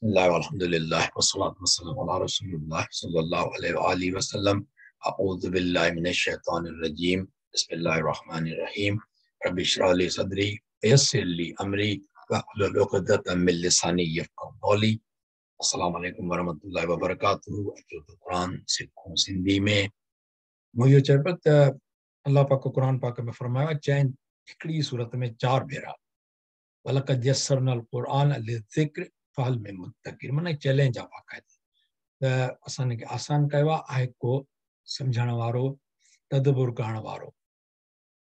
الله والحمد لله والصلاة والسلام على رسول الله صلى الله عليه وآله وسلم. أعوذ بالله من الشيطان الرجيم. بسم الله الرحمن الرحيم. رب اشرح لي صدري ويسر لي أمري واحلل عقدة من لساني يفقهوا قولي. السلام عليڪم ورحمة الله وبرڪاته. اچو ته قرآن سکون سنڌي ۾. مون اهو چيو پيو ته الله پاڪ قرآن پاڪ ۾ فرمايو آهي چئن هڪڙي سورت ۾ چار ڀيرا ولقد يسرنا القرآن للذڪر فهل من مدڪر، معنيٰ چئلينج آهي باقاعده ته اسان هن کي آسان ڪيو آهي، آهي ڪو سمجهڻ وارو، تدبر ڪرڻ وارو.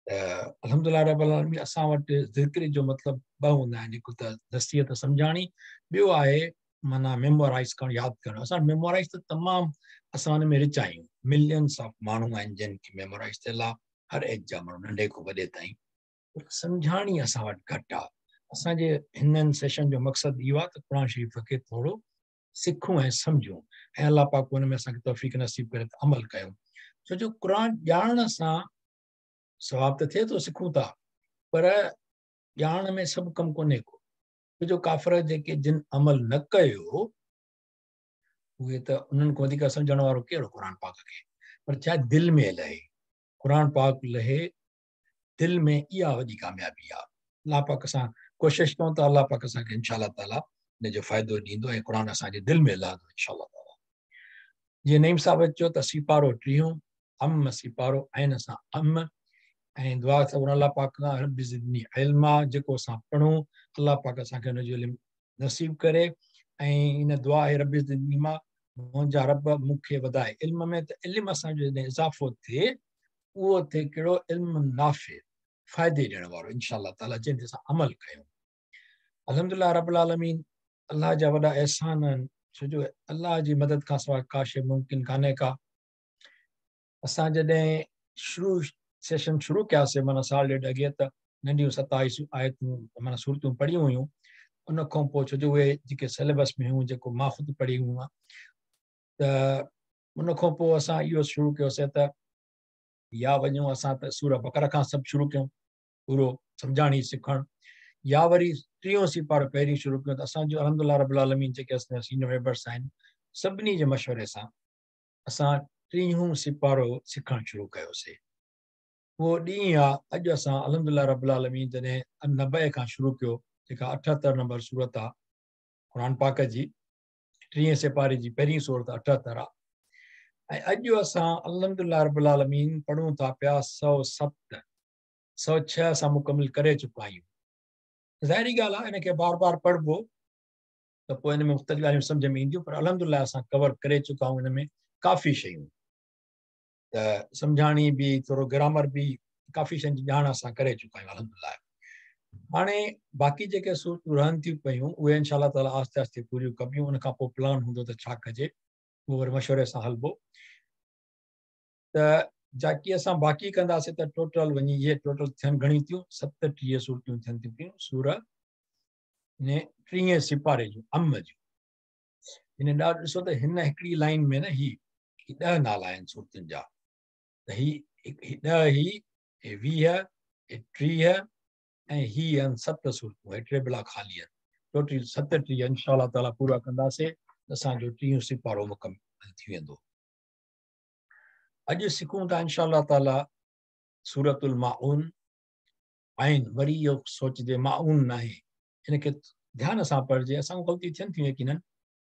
ته الحمدلله رب العالمين اسان وٽ ذڪر جو مطلب ٻه هوندا آهن، هڪ ته نصيحت سمجهاڻي، ٻيو آهي معنيٰ ميمورائز ڪرڻ، ياد ڪرڻ. اسان ميمورائز ته تمام اسان ان ۾ رچ آهيون، ملينس آف ماڻهو آهن جن کي ميمورائز ٿيل آهي، هر ايج جا ماڻهو ننڍي کان وڏي تائين، پر سمجهاڻي اسان وٽ گهٽ آهي. اسان جي هنن سيشن جو مقصد اهو آهي ته قرآن شريف کي ٿورو سکون ۽ سمجهون ۽ الله پاڪ ان ۾ اسان کي توفيق نصيب ڪري ته عمل ڪيون، ڇو جو قرآن ڄاڻڻ سان ثواب ته ٿئي ٿو، سکون ٿا، پر ڄاڻڻ ۾ سڀ ڪم ڪونهي ڪو، ڇو جو ڪافر جيڪي جن عمل نه ڪيو اهي ته انهن کان وڌيڪ سمجهڻ وارو ڪهڙو قرآن پاڪ کي، پر ڇا دل ۾ لهي، قرآن پاڪ لهي دل ۾ اها وڏي ڪاميابي آهي. الله پاڪ سان ڪوشش ڪيون ته الله پاڪ اسان کي انشاء الله تعالي ان جو فائدو ڏيندو ۽ قرآن اسان جي دل ۾ لهندو انشاء الله تعالي. جيئن نعيم صاحب چيو ته سيپارو ٽيهون، عم سيپارو، عين سان عم، ۽ دعا ته الله پاڪ کان رب زدني علما، جيڪو اسان پڙهون الله پاڪ اسان کي ان جو علم نصيب ڪري، ۽ ان دعا آهي رب زدني علما، منهنجا رب مون کي وڌائي علم ۾، ته علم اسان جو جڏهن اضافو ٿئي اهو ٿئي ڪهڙو علم نافع، فائدي ڏيڻ وارو انشاء الله تعالي، جنهن تي اسان عمل ڪيون. الحمدلله رب العالمين الله جا وڏا احسان آهن، ڇو جو الله جي مدد کان سواء ڪا شيء ممڪن ڪانهي ڪا. اسان جڏهن شروع سيشن شروع ڪياسي معنيٰ سال ڏيڍ اڳي ته ننڍيون 27 آيتون معنيٰ سورتون پڙهيون هيون، ان کان پوء ڇو جو اهي جيڪي سليبس ۾ هيون جيڪو مان خود پڙهي هيون، ته ان کان پوء اسان اهو شروع ڪيوسي ته يا وڃون اسان ته سورة بقره کان سڀ شروع ڪيون پورو سمجهاڻي سکڻ، يا وري ٽيهون سيپارو پهرين شروع ڪيون. ته اسان جو الحمدلله رب العالمين جيڪي اسان جا سينيئر ميمبرس آهن سڀني جي مشوري سان اسان ٽيهون سيپارو سکڻ شروع ڪيوسي. اهو ڏينهن آ اڄ اسان الحمدلله رب العالمين جڏهن النبأ کان شروع ڪيو، جيڪا 78 نمبر سورت آ قرآن پاڪ جي، ٽيهين سيپاري جي پهرين سورت 78 آ، ۽ اڄ اسان الحمدلله رب العالمين پڙهون ٿا پيا 107، 106 اسان مڪمل ڪري چڪا آهيون. ظاهري ڳالهه آهي ان کي بار بار پڙهبو ته پوء ان ۾ مختلف ڳالهيون سمجهه ۾ اينديون، پر الحمدلله اسان ڪور ڪري چڪا آهيون ان ۾ ڪافي شيون، ته سمجهاڻي به، ٿورو گرامر به، ڪافي شين جي ڄاڻ اسان ڪري چڪا آهيون الحمدلله. هاڻي باقي جيڪي سورتون رهن ٿيون پيون اهي انشاء الله تعاليٰ آهستي آهستي پوريون ڪبيون، ان کان پوء پلان هوندو ته ڇا ڪجي، اهو وري مشوري سان هلبو. ته جاڪي اسان باقي ڪنداسين ته ٽوٽل وڃي اهي ٽوٽل ٿين گهڻيون ٿيون، 37 سورتون ٿين ٿيون پيون سورة ان ٽيهين سپاري جون، عم جون. هن ڏاڍو ڏسو ته هن هڪڙي لائن ۾ نه هي 10 نالا آهن سورتن جا، ته هي 10، هي 20، هي 30، ۽ هي آهن 7 سورتون، هي 3 بلا خالي آهن، ٽوٽل 37 انشاء الله تعاليٰ پورا ڪنداسين ته اسان جو ٽيهون سپارو مڪمل ٿي ويندو. اڄ سکون ٿا انشاء الله تعاليٰ سورة الماعون. عين وري اهو سوچجي ماعون ناهي، ان کي ڌيان سان پڙهجي، اسان کان غلطي ٿين ٿيون يقينن.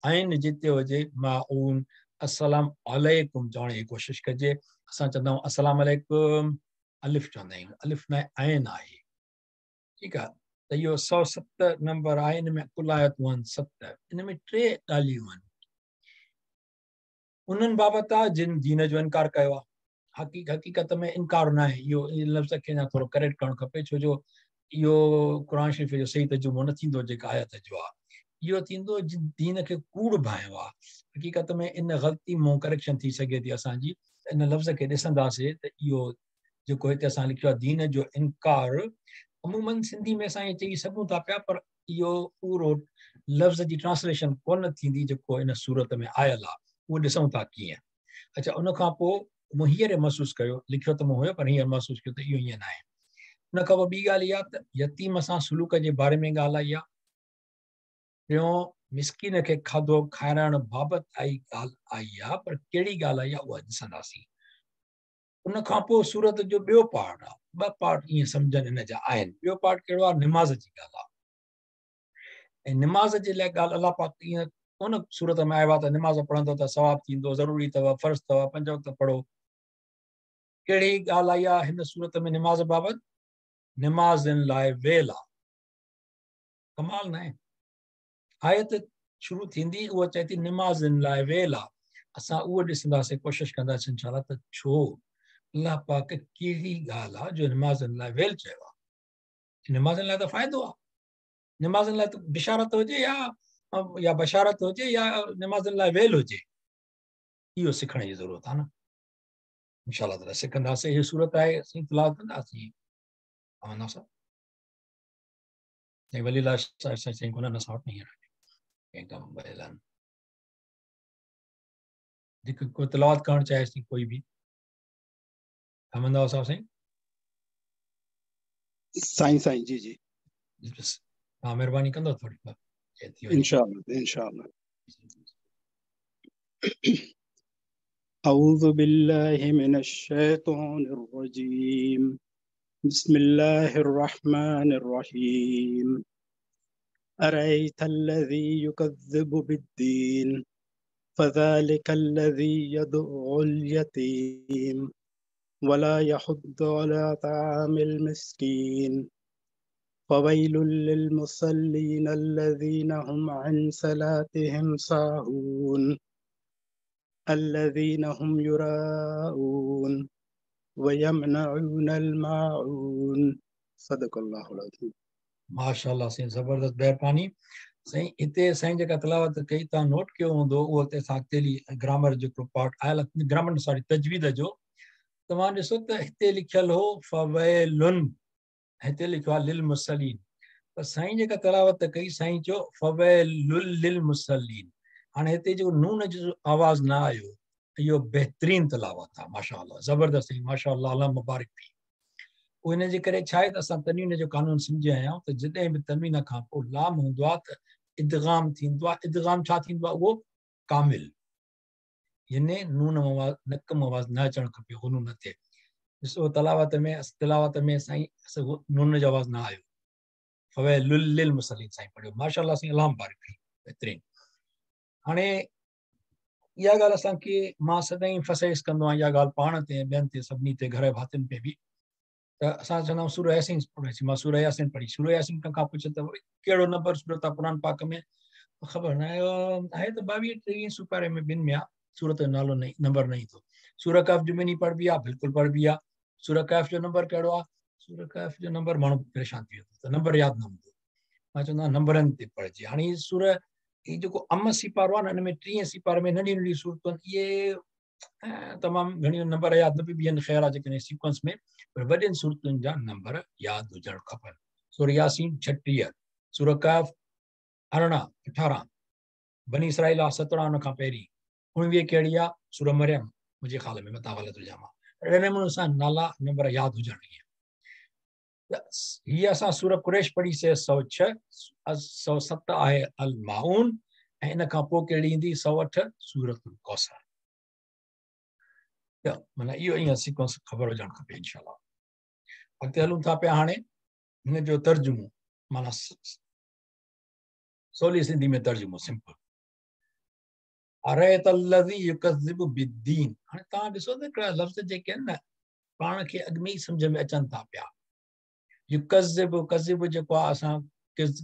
عين جتي هجي ماعون، السلام عليڪم چوڻ جي ڪوشش ڪجي. اسان چوندا آهيون السلام عليڪم، الف چوندا آهيون، الف نه عين آهي، ٺيڪ آهي. ته اهو 107 نمبر آهي، ان ۾ ڪل آيتون آهن 7، ان ۾ 3 ڳالهيون آهن انهن بابت آهي جن دين جو انڪار ڪيو آهي. حقيقت ۾ انڪار نه آهي، اهو ان لفظ کي اڃا ٿورو ڪريڪٽ ڪرڻ کپي، ڇو جو اهو قرآن شريف جو صحيح ترجمو نه ٿيندو جيڪا آيت جو آهي، اهو ٿيندو جن دين کي ڪوڙ ڀانئيو آهي. حقيقت ۾ ان غلطي مون ڪريڪشن ٿي سگهي ٿي اسان جي. ان لفظ کي ڏسنداسين ته اهو جيڪو هتي اسان لکيو آهي دين جو انڪار، عموماً سنڌي ۾ اسان ائين چئي سگهون ٿا پيا، پر اهو پورو لفظ جي ٽرانسليشن ڪونه ٿيندي جيڪو ان سورت ۾ آيل آهي، اهو ڏسون ٿا ڪيئن. اڇا ان کان پوء مون هينئر محسوس ڪيو، لکيو ته مون هيو پر هينئر محسوس ڪيو ته اهو ائين ناهي. ان کان پوء ٻي ڳالهه اها ته يتيم سان سلوڪ جي باري ۾ ڳالهه آئي آهي. ٽيون مسڪين کي کاڌو کارائڻ بابت آئي ڳالهه آئي آهي، پر ڪهڙي ڳالهه آئي آهي اها ڏسنداسين. ان کان پوء سورت جو ٻيو پارٽ آهي، ٻه پارٽ ائين سمجهن ان جا آهن. ٻيو پارٽ ڪهڙو آهي؟ نماز جي ڳالهه آهي. ۽ نماز جي لاء ڳالهه الله پاڪ ائين ڪونه سورت ۾ آيو آهي ته نماز پڙهندو ته ثواب ٿيندو، ضروري اٿو، فرض اٿو، پنج وقت پڙهو. ڪهڙي ڳالهه آئي آهي هن سورت ۾ نماز بابت؟ نمازن لاء ويل آهي. ڪمال نه آهي؟ آيت شروع ٿيندي اها چئي ٿي نمازن لاء ويل آهي. اسان اهو ڏسنداسين، ڪوشش ڪنداسين انشاء الله ته ڇو الله پاڪ ڪهڙي ڳالهه آهي جو نمازن لاء ويل چيو آهي؟ نمازن لاء ته فائدو آهي، نمازن لاء ته بشارت هجي يا بشارت هجي يا نمازن لاء ويل هجي، اهو سکڻ جي ضرورت آهي نه. انشاء الله تعالي سکنداسين. هي سورت آهي، اسين تلاوت ڪنداسين. آنا صاحب سائين ولي الله صاحب سائين سائين ڪونه نه ساوٽ نه هينئر ڪنهن ڪم ويل آهن. جيڪو ڪو تلاوت ڪرڻ چاهي سائين ڪوئي به احمد نواز صاحب سائين سائين سائين جي جي بس تان مهرباني ڪندو ٿوري انشاء الله انشاء الله. أعوذ بالله من الشيطان الرجيم. بسم الله الرحمن الرحيم. أرأيت الذي يكذب بالدين فذلك الذي يدعو اليتيم ولا يحض على طعام المسكين فويل للمصلين الذين هم عن صلاتهم ساهون الذين هم يراءون ويمنعون الماعون. صدق الله العظيم. ماشاءالله سائين زبردست مهرباني سائين. هتي سائين جيڪا تلاوت ڪئي تان نوٽ ڪيو هوندو، اهو هتي اسان اڳتي هلي گرامر جو هڪڙو پارٽ آيل آهي، گرامر نه سوري تجويد جو. توهان ڏسو ته هتي لکيل هو فويلن، هتي لکيو آهي للمصلين، پر سائين جيڪا تلاوت ڪئي سائين چيو فويل للمصلين. هاڻي هتي جيڪو نون جو آواز نه آيو، اهو بهترين تلاوت آهي ماشاءالله زبردست سائين ماشاءالله، الله مبارڪ ٿي. پوء ان جي ڪري ڇا آهي ته اسان تنوين جو قانون سمجهي آيا آهيون ته جڏهن به تنوين کان پوء لام هوندو آهي ته ادغام ٿيندو آهي. ادغام ڇا ٿيندو آهي؟ اهو ڪامل، يعني نون آواز نڪ ۾ آواز نه اچڻ کپي، غنو نه ٿئي. ڏسو تلاوت ۾ تلاوت ۾ سائين نون جو آواز نه آيو، فويل للمصلين سائين پڙهيو ماشاءالله سائين، الله مبارڪ ٿي بهترين. هاڻي اها ڳالهه اسان کي مان سدائين ايمفسائز ڪندو آهيان اها ڳالهه پاڻ تي ۽ ٻين تي سڀني تي گهر ڀاتين تي به، ته اسان چوندا آهيون سورة ياسين پڙهيسين، مان سورة ياسين پڙهي، سورة ياسين ڪنهن کان پڇ ته ڪهڙو نمبر سورت آهي قرآن پاڪ ۾، خبر نه آهي، آهي ته 22 23 سپاري ۾ ٻن ۾ آهي، سورت جو نالو نه نمبر نه ايندو. سورة ڪهف جمعي ڏينهن پڙهبي آهي، بلڪل پڙهبي آهي. سورة ڪهف جو نمبر ڪهڙو آهي؟ سورة ڪهف جو نمبر ماڻهو پريشان ٿي ويندو ته نمبر ياد نه هوندو. مان چوندو آهيان نمبرن تي پڙهجي. هاڻي هي سورة هي جيڪو ام سيپارو آهي نه، ان ۾ ٽيهه سيپاري ۾ ننڍيون ننڍيون سورتون آهن، اهي تمام گهڻيون نمبر ياد نه به بيهن، خير آهي جيڪڏهن سيڪوئنس ۾، پر وڏين سورتن جا نمبر ياد هجڻ کپن. سورة ياسين 36، سورة ڪهف 18، 18، بني اسرائيل آ 17 ان کان پهرين، 19 ڪهڙي آ؟ سورة مريم، منهنجي خيال ۾ متان غلط هجان مان. اهڙي نموني سان نالا نمبر ياد هجڻ ائين. هي اسان سورة قريش پڙهي سي 106، 107 آهي الماعون، ۽ ان کان پوء ڪهڙي ايندي؟ 108 سورة الڪوثر. ته معنيٰ اهو ائين سيڪوئنس خبر هجڻ کپي انشاء الله. اڳتي هلون ٿا پيا. هاڻي هن جو ترجمو معنيٰ سولي سنڌي ۾ ترجمو سمپل. ارأيت الذي يڪذب بالدين. هاڻي توهان ڏسو ته هڪڙا لفظ جيڪي آهن نه پاڻ کي اڳ ۾ ئي سمجهه ۾ اچن ٿا پيا. يڪذب، ڪذب جيڪو آهي اسان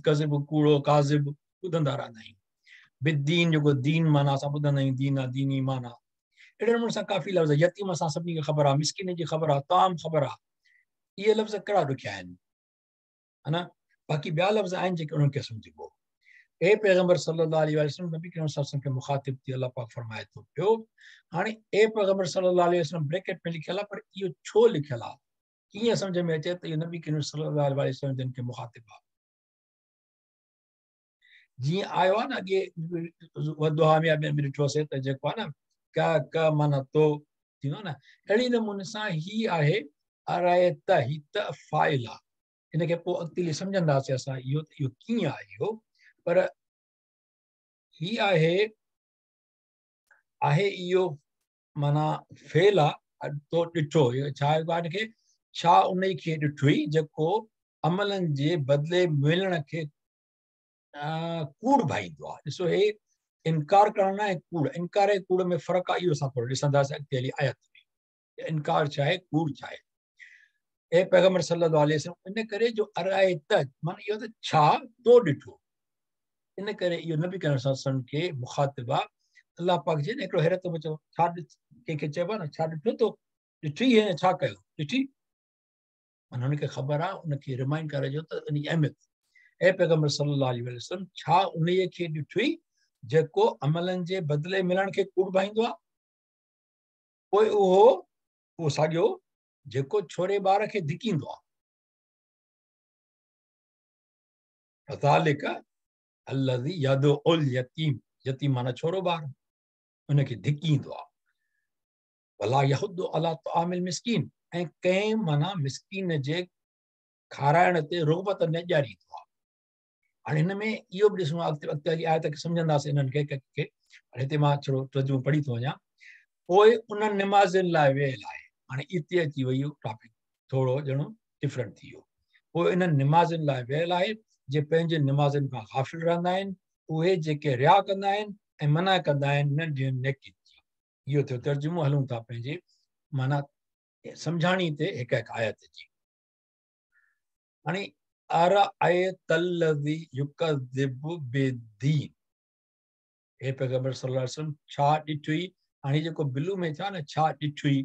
ڪذب ڪوڙو ڪاذب ٻڌندا رهندا آهيون. بالدين جيڪو دين معنيٰ اسان ٻڌندا آهيون دين آهي ديني معنيٰ. اهڙي نموني سان ڪافي لفظ، يتيم اسان سڀني کي خبر آهي، مسڪين جي خبر آهي، طعام خبر آهي. اهي لفظ ڪهڙا ڏکيا آهن ها نه؟ باقي ٻيا لفظ آهن جيڪي انهن کي سمجهبو. اي پيغمبر صلي الله عليه وسلم، نبي ڪريم صلي الله عليه وسلم کي مخاطب ٿي الله پاڪ فرمائي ٿو پيو. هاڻي اي پيغمبر صلي الله عليه وسلم بريڪيٽ ۾ لکيل آهي، پر اهو ڇو لکيل آهي؟ ڪيئن سمجهه ۾ اچي ته اهو نبي ڪريم صلي الله عليه وسلم جن کي مخاطب آهي؟ جيئن آيو آهي نه اڳي والضحيٰ ۾ ٻين ۾ ڏٺوسين ته جيڪو آهي نه ڪ ڪ معنيٰ تو ٿيندو نه، اهڙي نموني سان هي آهي ارأيت، هي ته فاعل آهي. ان کي پوء اڳتي هلي سمجهنداسين اسان اهو ته اهو ڪيئن آهي اهو، پر هي آهي آهي اهو معنيٰ فعل آ تو ڏٺو ڇا آهي کي ڇا ان کي ڏٺوئي جيڪو عملن جي بدلي ملڻ کي ڪوڙ ڀائيندو آهي. ڏسو هي انڪار ڪرڻ نه آهي ڪوڙ، انڪار ۽ ڪوڙ ۾ فرق آهي، اهو اسان ٿورو ڏسنداسين اڳتي هلي آيت ۾ انڪار ڇا آهي ڪوڙ ڇا آهي. اي پيغمبر صلي الله عليه وسلم ان ڪري جو ارائيت معنيٰ اهو ته ڇا تو ڏٺو، ان ڪري اهو نبي ڪريم صلي الله عليه وسلم کي مخاطب آهي. الله پاڪ جي هڪڙو حيرت ۾ چئو ڇا ڪنهن کي چئبو آهي نه ڇا ڏٺو تو، ڏٺي هن ڇا ڪيو ڏٺي، معنيٰ هن کي خبر آهي، ان کي ريمائنڊ ڪري جو ته ان جي اهميت. اي پيغمبر صلي الله عليه وسلم ڇا انهيء کي ڏٺوئي جيڪو عملن جي بدلي ملڻ کي ڪوڙ ڀائيندو آهي؟ پوء اهو ساڳيو جيڪو ڇوري ٻار کي ڌڪيندو آهي. فذلک الذي يدعو اليتيم، يتيم معنيٰ ڇورو ٻار، ان کي ڌڪيندو آهي. ولا يحض علي طعام المسڪين، ۽ ڪنهن معنيٰ مسڪين جي کارائڻ تي رغبت نه ڏياريندو آهي. هاڻي هن ۾ اهو به ڏسڻو آهي، اڳتي اڳتي هلي آيت کي سمجهنداسين انهن کي ڪنهن کي. هاڻي هتي مان ٿورو ترجمو پڙهي ٿو وڃان. پوء انهن نمازين لاء ويل آهي. هاڻي اتي اچي وئي اهو ٽاپڪ ٿورو ڄڻو ڊفرنٽ ٿي ويو. پوء انهن نمازين لاء ويل آهي جي پنهنجين نمازن کان غافل رهندا آهن، اهي جيڪي ريا ڪندا آهن ۽ منع ڪندا آهن ننڍين نيڪين جي. اهو ٿيو ترجمو. هلون ٿا پنهنجي معنيٰ سمجهاڻي تي هڪ هڪ آيت جي. هاڻي ارأيت الذي يڪذب بالدين، اي پيغمبر صلي الله عليه وسلم ڇا ڏٺوئي؟ هاڻي جيڪو بلو ۾ ٿيو نه ڇا ڏٺوئي،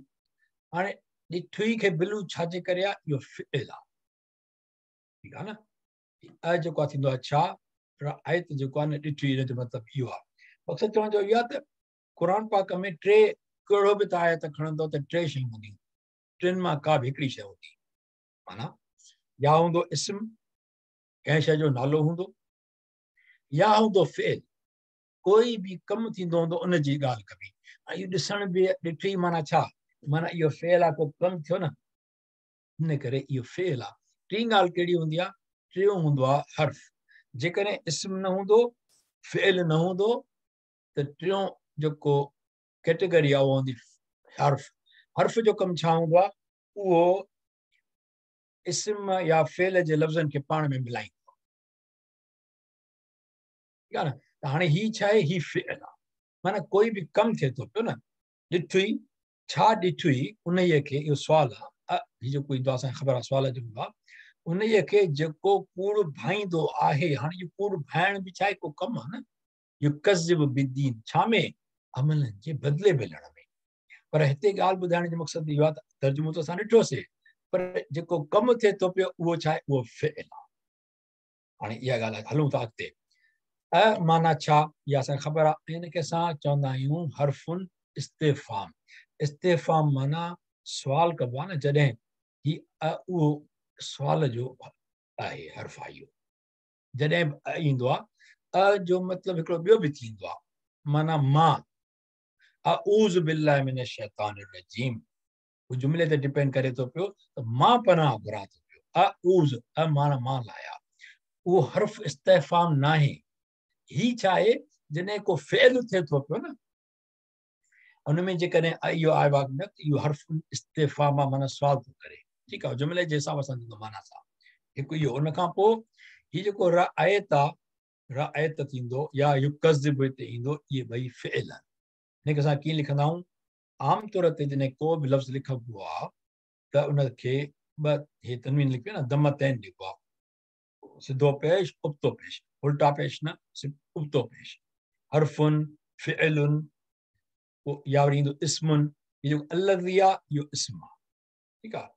هاڻي ڏٺوئي کي بلو ڇا جي ڪري آ؟ اهو فعل آ، ٺيڪ آ نه؟ ا جيڪو آ ٿيندو آ ڇا، رأيت جيڪو آ نه ڏٺوئي، ان جو مطلب اهو آ. مقصد چوڻ جو اهو آ ته قرآن پاڪ ۾ ٽي ڪهڙو به ته آيت کڻندو ته ٽي شيون هونديون، ٽن مان ڪا به هڪڙي شيء هوندي. معنيٰ يا هوندو اسم، ڪنهن شيء جو نالو هوندو، يا هوندو فعل، ڪوئي به ڪم ٿيندو هوندو ان جي ڳالهه ڪبي. ۽ اهو ڏسڻ به ڏٺي معنيٰ ڇا؟ معنيٰ اهو فعل آ، ڪو ڪم ٿيو نه، ان ڪري اهو فعل آ. ٽين ڳالهه ڪهڙي هوندي آ؟ ٽيون هوندو آ حرف. جيڪڏهن اسم نه هوندو، فعل نه هوندو، ته ٽيون جيڪو ڪيٽيگري آ اهو هوندي حرف. حرف جو ڪم ڇا هوندو آ؟ اهو اسم يا فعل جي لفظن کي پاڻ ۾ ملائيندو آ. ٺيڪ آ نه؟ ته هاڻي هي ڇا آهي؟ هي فعل آ، معنيٰ ڪوئي به ڪم ٿئي ٿو پيو نه. ڏٺوئي، ڇا ڏٺوئي انهيء کي؟ اهو سوال آ. هي جيڪو ايندو آ اسان کي خبر آ سوال جو هوندو آ. انهيء کي جيڪو ڪوڙ ڀائيندو آهي. هاڻي اهو ڪوڙ ڀائڻ به ڇا آهي؟ ڪو ڪم آ نه. يڪذب بالدين، ڇا ۾؟ عملن جي بدلي ملڻ ۾. پر هتي ڳالهه ٻڌائڻ جو مقصد اهو آهي ته ترجمو ته اسان ڏٺوسي، پر جيڪو ڪم ٿئي ٿو پيو اهو ڇا آهي؟ اهو فعل آهي. هاڻي اها ڳالهه آهي. هلون ٿا اڳتي. ا معنيٰ ڇا؟ اها اسان کي خبر آهي. ان کي اسان چوندا آهيون حرف استفهام. استفهام معنيٰ سوال ڪبو آهي نه، جڏهن هي ا اهو سوال جو آهي حرف آهي اهو. جڏهن به ا ايندو آهي، ا جو مطلب هڪڙو ٻيو به ٿيندو آهي، معنيٰ مان. اعوذ بالله من الشيطان الرجيم، هو جملي تي ڊپينڊ ڪري ٿو پيو ته مان پناهه گهران ٿو پيو. اعوذ، ا معنيٰ مان لاء آهي، اهو حرف استفهام ناهي. هي ڇا آهي؟ جڏهن ڪو فعل ٿئي ٿو پيو نه، ان ۾ جيڪڏهن اهو آيو آهي نه، ته اهو حرف استفهام آهي، معنيٰ سوال ٿو ڪري. ٺيڪ آهي، جملي جي حساب سان ٿيندو معنيٰ سان. هڪ اهو. ان کان پوء هي جيڪو رأيت آهي، رأيت ٿيندو يا يڪذب هتي ايندو، اهي ٻئي فعل آهن. هن کي اسان ڪيئن لکندا آهيون؟ عام طور تي جڏهن ڪو به لفظ لکبو آهي ته ان کي ٻه هي تنوين لکبي آهي نه، ضمتين ڏبو آهي، سڌو پيش ابتو پيش، الٽا پيش نه، ابتو پيش. حرفن، فعلن، يا وري ايندو اسمن. هي جيڪو الذي آهي اهو اسم آهي. ٺيڪ آهي.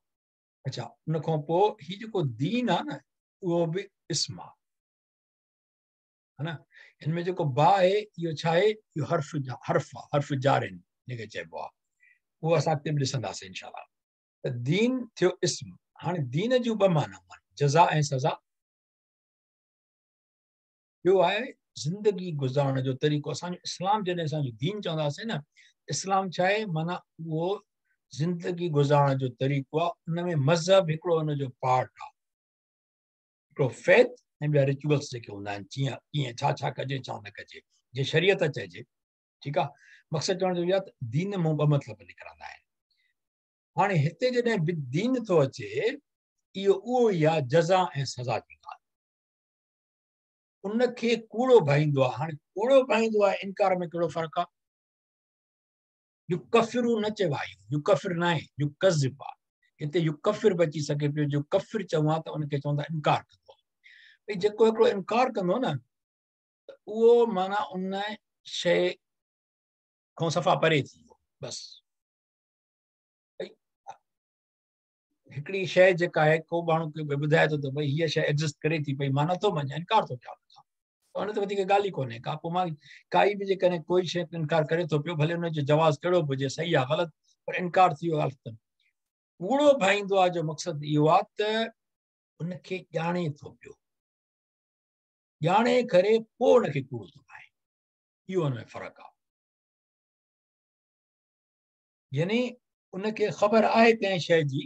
اڇا، ان کان پوء هي جيڪو دين آهي نه، اهو به اسم آهي، ها نه؟ هن ۾ جيڪو با آهي اهو ڇا آهي؟ اهو حرف حرف آهي، حرف جار آهن جنهن کي چئبو آهي. اهو اسان اڳتي به ڏسنداسين انشاء الله. ته دين ٿيو اسم. هاڻي دين جون ٻه معنائون آهن، جزا ۽ سزا. ٻيو آهي زندگي گذارڻ جو طريقو. اسان جو اسلام، جڏهن اسان جو دين چونداسين نه، اسلام ڇا آهي؟ معنيٰ اهو زندگي گذارڻ جو طريقو آهي. ان ۾ مذهب هڪڙو ان جو پارٽ آهي، هڪڙو فيٿ ۽ ٻيا رچوئلس جيڪي هوندا آهن، جيئن ڪيئن ڇا ڇا ڪجي ڇا نه ڪجي، جي شريعت چئجي، ٺيڪ آ. مقصد چوڻ جو اهو آ ته دين مون ٻه مطلب نڪرندا آهن. هاڻي هتي جڏهن بالدين ٿو اچي، اهو اهو ئي آ جزا ۽ سزا جي ڳالهه. ان کي ڪوڙو ڀائيندو آ. هاڻي ڪوڙو ڀائيندو آ انڪار ۾ ڪهڙو فرق آ؟ يڪفرو نه چيو آهي، يڪفر نه آهي، يڪذب آ. هتي يڪفر به اچي سگهي پيو، جو ڪفر چئون ها ته ان کي چوندا انڪار ڪندو آ. ڀئي جيڪو هڪڙو انڪار ڪندو نه ته اهو معنيٰ ان شيء کان صفا پري ٿي ويو بس. هڪڙي شيء جيڪا آهي ڪو ماڻهو کي ٻڌائي ٿو ته ڀئي هيء شيء ايگزسٽ ڪري ٿي پئي، مان نٿو مڃان، انڪار ٿو ڪيان ان کان، ته ان تي وڌيڪ ڳالهه ئي ڪونهي ڪا. پوء مان ڪائي به جيڪڏهن ڪوئي شيء انڪار ڪري ٿو پيو، ڀلي ان جو جواز ڪهڙو به هجي، صحيح يا غلط، پر انڪار ٿي ويو ڳالهه ختم. ڪوڙو ڀائيندو آهي جو مقصد اهو آهي ته ان کي ڄاڻي ٿو پيو، ڄاڻي ڪري پوء ان کي ڪوڙو ٿو ڀائي، اهو ان ۾ فرق آهي. يعني ان کي خبر آهي ڪنهن شيء جي،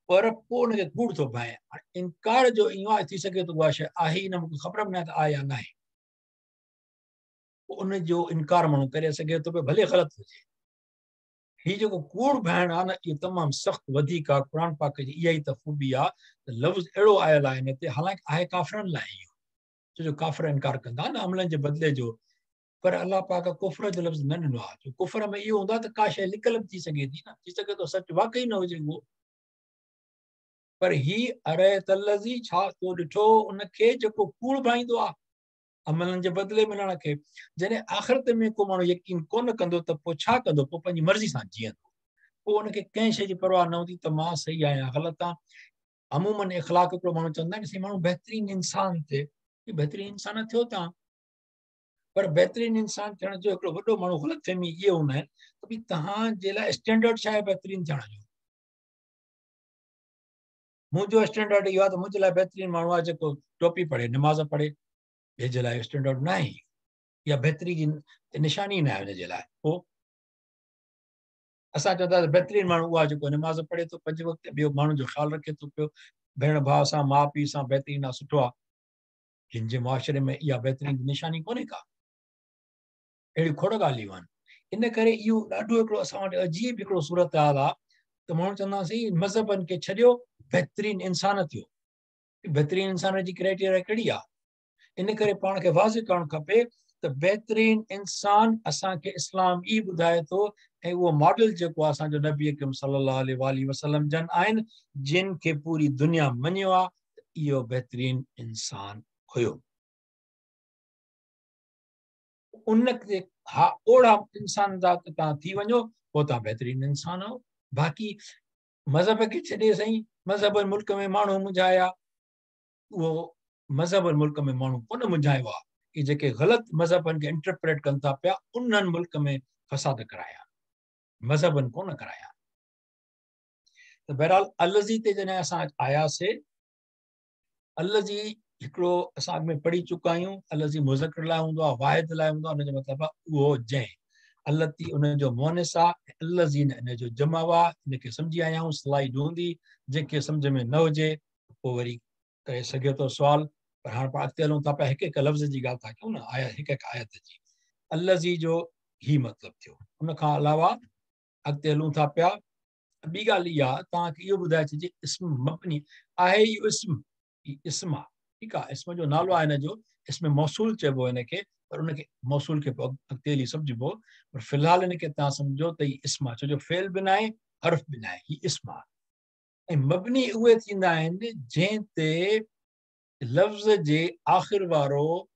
پر پوء ان کي ڪوڙ ٿو ڀانئي. هاڻي انڪار جو ايئن آهي، ٿي سگهي ٿو اها شيء آهي ئي نه، مون کي خبر به ناهي ته آهي يا ناهي، پوء ان جو انڪار ماڻهو ڪري سگهي ٿو پيو، ڀلي غلط هجي. هي جيڪو ڪوڙ ڀانئڻ آهي نه، اهو تمام سخت وڌيڪ آهي. قرآن پاڪ جي اها ئي ته خوبي آهي ته لفظ اهڙو آيل آهي هن تي، حالانڪه آهي ڪافرن لاء اهو، ڇو جو ڪافر انڪار ڪندا نه عملن جي بدلي جو، پر الله پاڪ ڪفر جو لفظ نه ڏنو آهي، جو ڪفر ۾ اهو هوندو آهي ته ڪا شيء لڪل به ٿي سگهي ٿي نه، ٿي سگهي ٿو سچ واقعي نه هجي اهو. پر هي ارئيت الذي، ڇا تو ڏٺو ان کي جيڪو ڪوڙ ڀائيندو آهي عملن جي بدلي ملڻ کي؟ جڏهن آخرت ۾ ڪو ماڻهو يقين ڪونه ڪندو ته پوء ڇا ڪندو؟ پوء پنهنجي مرضي سان جيئندو، پوء ان کي ڪنهن شيء جي پرواهه نه هوندي ته مان صحيح آهيان غلط آهيان. عموماً اخلاق هڪڙو ماڻهو چوندا آهن سائين ماڻهو بهترين انسان ٿئي، بهترين انسان ٿيو تان، پر بهترين انسان ٿيڻ جو هڪڙو وڏو ماڻهو غلط فهمي اهي هوندا آهن ته ڀئي توهان جي لاء اسٽينڊرڊ ڇا آهي بهترين ٿيڻ جو؟ منهنجو اسٽينڊرڊ اهو آهي ته منهنجي لاء بهترين ماڻهو آهي جيڪو ٽوپي پڙهي، نماز پڙهي، ٻئي جي لاء اسٽينڊرڊ نه آهي، اها بهتري جي نشاني نه آهي ان جي لاء. پوء اسان چوندا ته بهترين ماڻهو اهو آهي جيڪو نماز پڙهي ٿو پنج وقت، ٻيو ماڻهن جو خيال رکي ٿو پيو، ڀيڻ ڀاء سان ماء پيء سان بهترين آهي، سٺو آهي. جن جي معاشري ۾ اها بهترين جي نشاني ڪونهي ڪا، اهڙيون کوڙ ڳالهيون آهن. ان ڪري اهو ڏاڍو هڪڙو اسان وٽ عجيب هڪڙو صورتحال آهي ته ماڻهو چوندا آهن سائين مذهبن کي ڇڏيو بهترين انسان ٿيو. بهترين انسان جي ڪرائيٽيريا ڪهڙي آهي؟ ان ڪري پاڻ کي واضح ڪرڻ کپي ته بهترين انسان اسان کي اسلام ئي ٻڌائي ٿو، ۽ اهو ماڊل جيڪو آهي اسان جو نبي اڪرم صلي الله عليه وآله وسلم جن آهن، جن کي پوري دنيا مڃيو آهي ته اهو بهترين انسان هيو. ان تي ها اوڙا انسان ذات تان ٿي وڃو پوء تان بهترين انسان آهو. باقي مذهب کي ڇڏي سائين مذهب ملڪ ۾ ماڻهو منجهايا، اهو مذهب ملڪ ۾ ماڻهو ڪونه منجهايو آهي. اهي جيڪي غلط مذهبن کي انٽرپريٽ ڪن ٿا پيا انهن ملڪ ۾ فساد ڪرايا، مذهبن ڪونه ڪرايا. ته بهرحال الذي تي جڏهن اسان آياسي، الذي هڪڙو اسان اڳ ۾ پڙهي چڪا آهيون، الذي مذڪر لاء هوندو آهي، واحد لاء هوندو آهي، ان جو مطلب آهي اهو جنهن، التي ان جو مؤنث آهي، الذين ان جو جمع آهي، ان کي سمجهي آيا آهيون، سلائيڊ هوندي، جنهن کي سمجهه ۾ نه هجي پوء وري ڪري سگهي ٿو سوال. پر هاڻ پاڻ اڳتي هلون ٿا پيا، هڪ هڪ لفظ جي ڳالهه ٿا ڪيون نه، آيت هڪ هڪ آيت جي الذي جو هي مطلب ٿيو. ان کان علاوه اڳتي هلون ٿا پيا، ٻي ڳالهه اها توهان کي اهو ٻڌائي ڇڏجي، اسم مبني آهي، اهو اسم، هي اسم آهي، ٺيڪ آهي، اسم جو نالو آهي، هن جو اسم موصول چئبو هن کي، پر ان کي موصول کي پوء اڳتي هلي سمجهبو، پر في الحال هن کي توهان سمجهو ته هي اسم آهي، ڇو جو فعل به ناهي حرف به ناهي، هي اسم آهي. ۽ مبني اهي ٿيندا آهن جنهن تي لفظ جي آخر وارو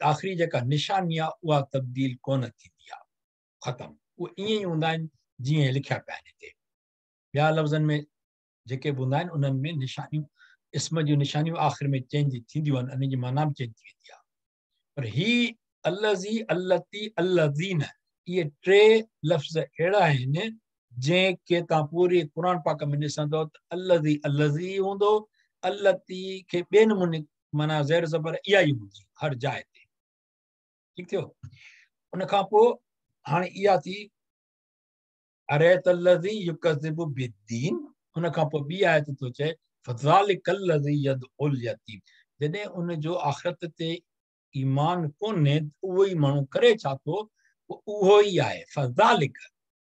آخري جيڪا نشاني آهي اها تبديل ڪونه ٿيندي آهي، ختم، اهي ائين ئي هوندا آهن جيئن لکيا پيا آهن هتي. ٻيا لفظن ۾ جيڪي به هوندا آهن انهن ۾ نشانيون، اسم جون نشانيون آخر ۾ چينج ٿينديون آهن، انهن جي معنيٰ به چينج ٿي ويندي آهي. پر هي الذي، التي، الذين، اهي ٽي لفظ اهڙا آهن جنهن کي توهان پوري قرآن پاڪ ۾ ڏسندؤ ته الذي الذي هوندو، التي کي ٻئي نموني معنيٰ زير زبر اها ئي هوندي هر جاء تي. ٺيڪ ٿيو. ان کان پوء هاڻي اها ٿي اريت الذي يڪذب بالدين. ان کان پوء ٻي آيت ٿو چئي فذلک الذي يدعو اليتيم، جڏهن ان جو آخرت تي ايمان ڪونهي اهو ئي ماڻهو ڪري ڇا ٿو؟ اهو ئي آهي فذالڪ.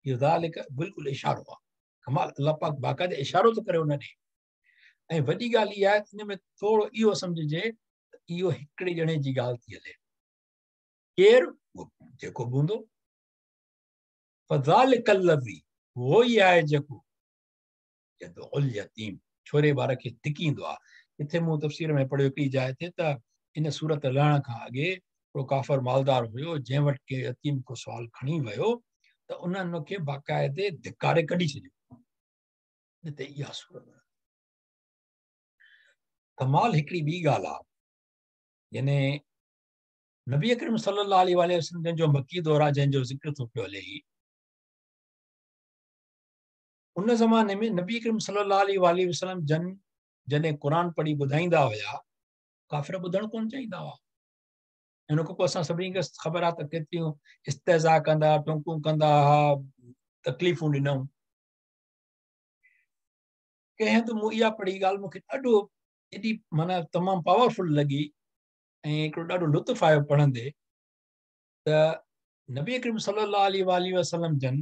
اهو ذالڪ بلڪل اشارو آهي. ڪمال، الله پاڪ باقاعده اشارو ٿو ڪري ان ڏي. ۽ وڏي ڳالهه اها آهي ان ۾ ٿورو اهو سمجهجي ته اهو هڪڙي ڄڻي جي ڳالهه ٿي هلي، ڪير جيڪو به هوندو. فذالڪ الذي، اهو ئي آهي جيڪو يدعو اليتيم، ڇوري ٻار کي ڌڪيندو آهي. ڪٿي مون تفسير ۾ پڙهيو هڪڙي جاء تي ته ان سورت لهڻ کان اڳي هڪڙو ڪافر مالدار هيو، جنهن وٽ ڪنهن يتيم ڪو سوال کڻي ويو ته ان ان کي باقاعدي ڌڪاري ڪڍي ڇڏيو. ان تي اها سورت ڪمال. هڪڙي ٻي ڳالهه آهي، يعني نبي اڪرم صلي الله عليه وآله وسلم جن جو مڪي دور آهي، جنهن جو ذڪر ٿو پيو هلي، هي ان زماني ۾ نبي اڪرم صلي الله عليه وآله وسلم جن جڏهن قرآن پڙهي ٻڌائيندا هيا، ڪافر ٻڌڻ ڪونه چاهيندا هئا. ان کان پوء اسان سڀني کي خبر آهي ته ڪيتريون استهزا ڪندا، ٽونڪون ڪندا هئا، تڪليفون ڏنائون. ڪنهن هنڌ مون اها پڙهي ڳالهه مون کي ڏاڍو ايڏي معنيٰ تمام پاورفل لڳي ۽ هڪڙو ڏاڍو لطف آيو پڙهندي ته نبي اڪرم صلي الله عليه وآله وسلم جن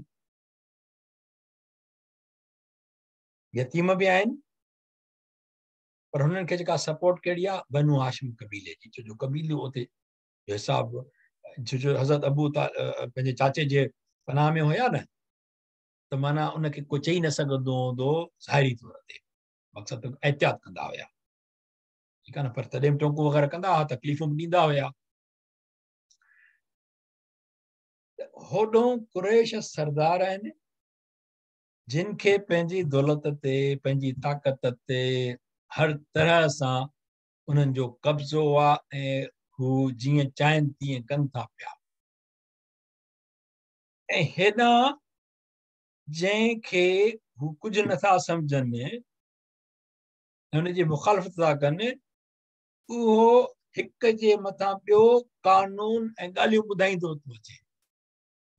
يتيم به آهن، پر هنن کي جيڪا سپورٽ ڪهڙي آهي؟ بنو هاشم قبيلي جي، ڇو جو قبيلو اتي جو حساب، ڇو جو حضرت ابو پنهنجي چاچي جي پناهه ۾ هيا نه، ته معنيٰ ان کي ڪو چئي نه سگهندو هوندو ظاهري طور تي، مقصد ته احتياط ڪندا هيا، ٺيڪ آهي نه، پر تڏهن به ٽونڪون وغيره ڪندا هئا، تڪليفون به ڏيندا هيا. هوڏو قريش سردار آهن جن کي پنهنجي دولت تي، پنهنجي طاقت تي هر طرح سان انهن جو قبضو آهي ۽ هو جيئن چاهين تيئن ڪن ٿا پيا. ۽ هيڏانهن جنهن کي هو ڪجهه نٿا سمجهن، هن جي مخالفت ٿا ڪن، اهو هڪ جي مٿان ٻيو قانون ۽ ڳالهيون ٻڌائيندو ٿو اچي.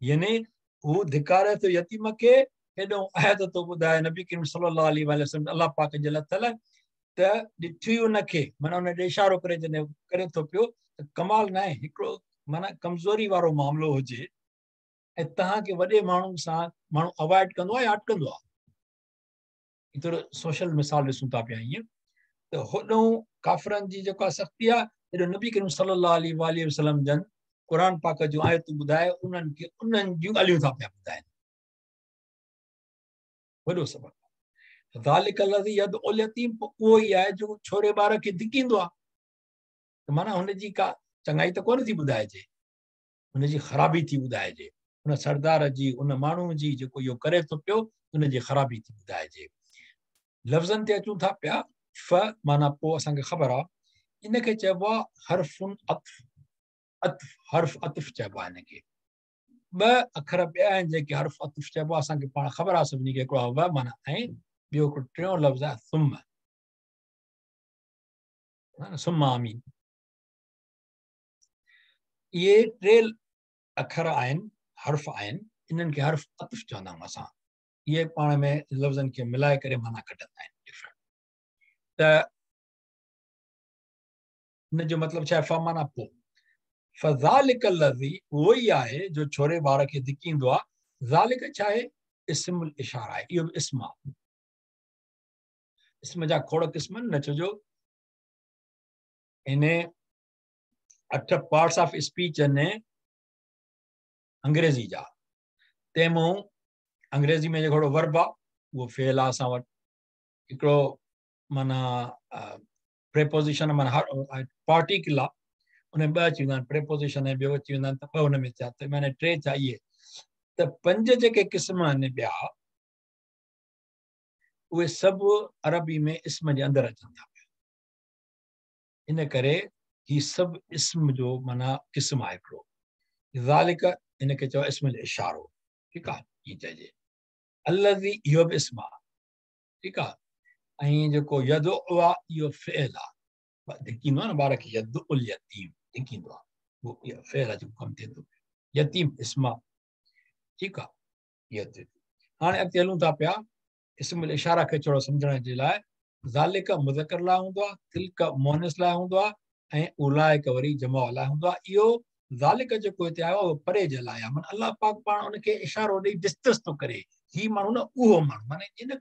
يعني هو ڌڪاري ٿو يتيم کي، هيڏو آيت ٿو ٻڌائي نبي ڪريم صلي الله عليه وآله وسلم الله پاڪ جي لٿل ته ڏٺي ان کي، معنيٰ ان ڏي اشارو ڪري جڏهن ڪري ٿو پيو ته ڪمال نه آهي، هڪڙو معنيٰ ڪمزوري وارو معاملو هجي ۽ توهان کي وڏي ماڻهو سان ماڻهو اوائڊ ڪندو آهي يا اٽڪندو آهي. ٿورو سوشل مثال ڏسون ٿا پيا ائين ته هوڏو ڪافرن جي جيڪا سختي آهي، هيڏو نبي ڪريم صلي الله عليه وآله وسلم جن قرآن پاڪ جون آيتون ٻڌائي انهن کي انهن جون ڳالهيون ٿا پيا ٻڌائن. وڏو سبق. ذالک الذي يدعو اليتيم، اهو ئي آهي جو ڇوري ٻار کي ڌڪيندو آهي، ته معنيٰ هن جي ڪا چڱائي ته ڪونه ٿي ٻڌائجي، هن جي خرابي ٿي ٻڌائجي، ان سردار جي، ان ماڻهو جي جيڪو اهو ڪري ٿو پيو، ان جي خرابي ٿي ٻڌائجي. لفظن تي اچون ٿا پيا. ف معنيٰ پوء، اسان کي خبر آهي، ان کي چئبو آهي حرف عطف، عطف، حرف عطف چئبو آهي ان کي. ٻه اکر ٻيا آهن جيڪي حرف عطف چئبو آهي، اسان کي پاڻ خبر آهي سڀني کي، هڪڙو آهي و معنيٰ ۽ ٻيو هڪڙو ٽيون لفظ آهي ثم، ثم آمين. اهي ٽي اکر آهن، حرف آهن، انهن کي حرف عطف چوندا آهيون اسان. اهي پاڻ ۾ لفظن کي ملائي ڪري معنيٰ ڪڍندا آهن ڊفرنٽ. ته ان جو مطلب ڇا آهي؟ ف معنيٰ پوء، فذالک الذي، اهو ئي آهي جو ڇوري ٻار کي ڌڪيندو آهي. ذالک ڇا آهي؟ اسم الاشاره آهي، اهو به اسم آهي. اسم جا کوڙ قسم آهن نه، ڇو جو ان 8 پارٽس آف اسپيچ آهن انگريزي جا، تنهن مون انگريزي ۾ جيڪو ورب آهي اهو فعل آهي اسان وٽ، هڪڙو معنيٰ پريپوزيشن معنيٰ هر پارٽيڪل آهي، ان ۾ ٻه اچي ويندا آهن، پريپوزيشن ۽ ٻيو اچي ويندا آهن، ته ٻه ان ۾ ٿيا، ته معنيٰ ٽي ٿيا. اهي ته پنج جيڪي قسم آهن ٻيا، اهي سڀ عربي ۾ اسم جي اندر اچن ٿا پيا. ان ڪري هي سڀ اسم جو معنيٰ قسم آهي هڪڙو. ذالڪ ان کي چئو اسم الاشارو، ٺيڪ آهي، ائين چئجي. الذي اهو به اسم آهي، ٺيڪ آهي، ۽ جيڪو يدعو آهي اهو فعل آهي، ڌڪيندو آهي نه ٻار کي، يدعو اليتيم ڌڪيندو آهي، اهو فعل آهي جيڪو ڪم ٿئي ٿو. يتيم اسم آهي، ٺيڪ آهي، اهو ٿئي ٿو. هاڻي اڳتي هلون ٿا پيا. اسم الاشاره کي ٿورو سمجهڻ جي لاء، ذالڪ مذڪر لاء هوندو آهي، تلڪ مؤنث لاء هوندو آهي، ऐं उलाइक वरी जमा लाइ हूंदो आहे। इहो ज़ालिक जेको हिते आयो आहे उहो परे जे लाइ आहे, माना अलाह पाक पाण उनखे इशारो ॾेई डिस्कस थो करे, ही माण्हू न उहो माण्हू, माना इन